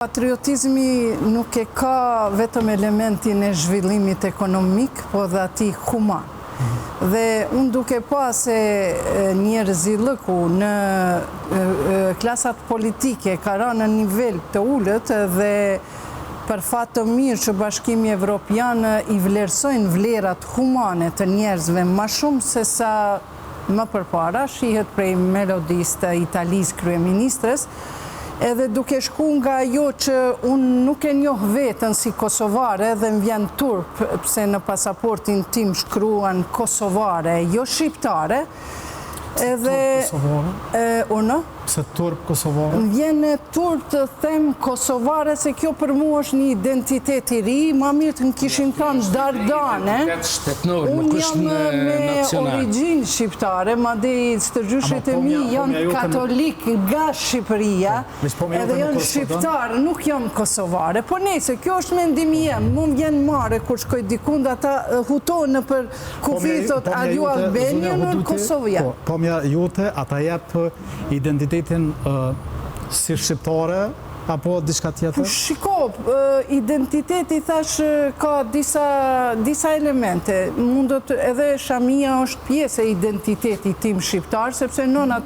Patriotizmi nuk e ka vetëm elementin e zhvillimit ekonomik, po dhe atij human. Dhe unë duke pa se njerëzillëku në klasat politike ka ra në nivel të ulët dhe për fat të mirë që Bashkimi Evropian i vlerësojnë vlerat humane të njerëzve ma shumë se sa më përpara, shihet prej Melonisë të Italisë kryeministres, edhe duke shku nga ajo që unë nuk e njoh veten si kosovare dhe më vjen turp pse në pasaportin tim shkruan kosovare, jo shqiptare, edhe Kosovare? Unë? Pse turp kosovare? Më vjen turp të them kosovare se kjo për mua është një identitet i ri, ma mirë të më kishin thënë Dardane. Identitet shtetnor, nuk Unë është jam me nacional. Origjinë shqiptare, madej stërgjyshit e Ama mi pomja- janë pomja jote nuk- katolik nga Shqipëria, Veç pomja jote edhe nuk janë korrespondon? shqiptarë, nuk jam kosovare. Po nejse, kjo është mendimi jem, mu më vjen marre kur shkoj dikund, ata hutohen nëpër kufi, thot, Pomja are you jote, Albanian zonja or Huduti, Kosovian? Po, pomja jote, ata jep identitetin si shqiptare apo diçka tjetër? Shiko, identiteti thash ka disa elemente. Mundet edhe shamia është pjesë e identitetit tim shqiptar, sepse nonat